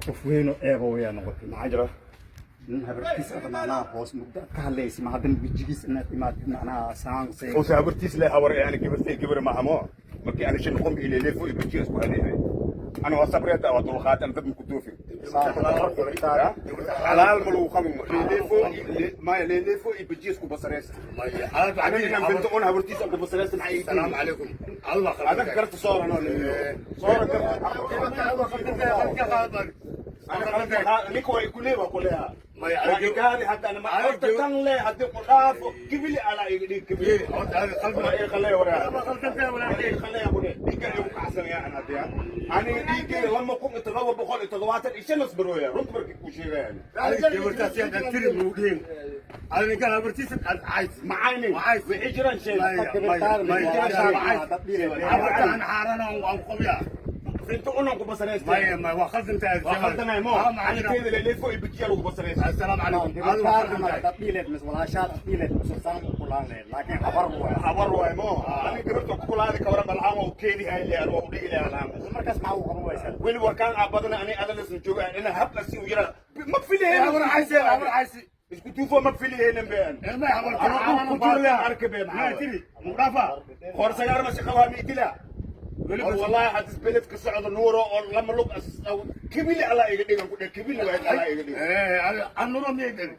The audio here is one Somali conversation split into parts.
Qof weyn oo eeba wayaa noqotay. Maxaa jira? Nin habartiis ada macnaha hoos mugdo aad ka hadlaysa, ma haddana wejigiis inaad imaatid macnaha saansay. Oo habartiis leh habar, yani gabartay gabar ma hamo. Markii aan shan qom ile leefo ibajiya isku haleehay. Ana waa sabreeta, waa dulqaat, ana dad ku toofi. Xalaal ma lagu qabin leefo ma leefo ibajiya isku basareysa. Ana inaan binto on habartiis aan ku basareysa maxay? السلام عليكم الله. Adag karta sooran oo sooran karta. Ninka waa iku leeyahay, waa ku leeyahay. Waa igaadi hadda ana ma horta tan le haddii ku dhaafo kibili ala iga dhig kibili. Waa ii qalay waraa. Waa ii qalay ku dhig. Dhiigga igu kacsanaya ana hadda. Aniga dhiiggayga 2775 asbarooya. Runta markii kuu sheegayaan. Macaynin. Wixii jiraan sheeg. Inta unan ku basaraystay. Waa khaldanay mo. Aniteeda leeleefo ibijiya lagu basaraystay. السلام عليكم. Gabadhaada dhiileed mis walaashaad dhiileed saan u kulaan leed, laakiin habar waay. Habar waay mo. Aniga gabarta ku kulaadi ka waran balcaan waa u keedi hay le waa u dhigi leeyahay laan. Markaas maxaa u qaban waysaa? Weli warkaan aabadana ani adalasan jooga ina hab la si u yara ma filiheen, isku tuufo ma filiheen been ku jir arka been hor sagaar ma shaqo waa miitila. Wallahi hadis beled ka socdo nuuro oo lama lug kibili ala iga dhigan ku dhig kibili waa ala iga dhigan.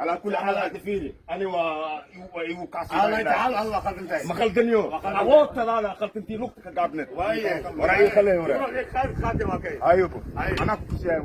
Ala kulli xaal aad fiiri ani waa igu kacsan ma khaldaniyo awoodtadaada khaldantii lugta ka gaabneed waraa ii khalay waraa ayubo anaa ku tusiyaay.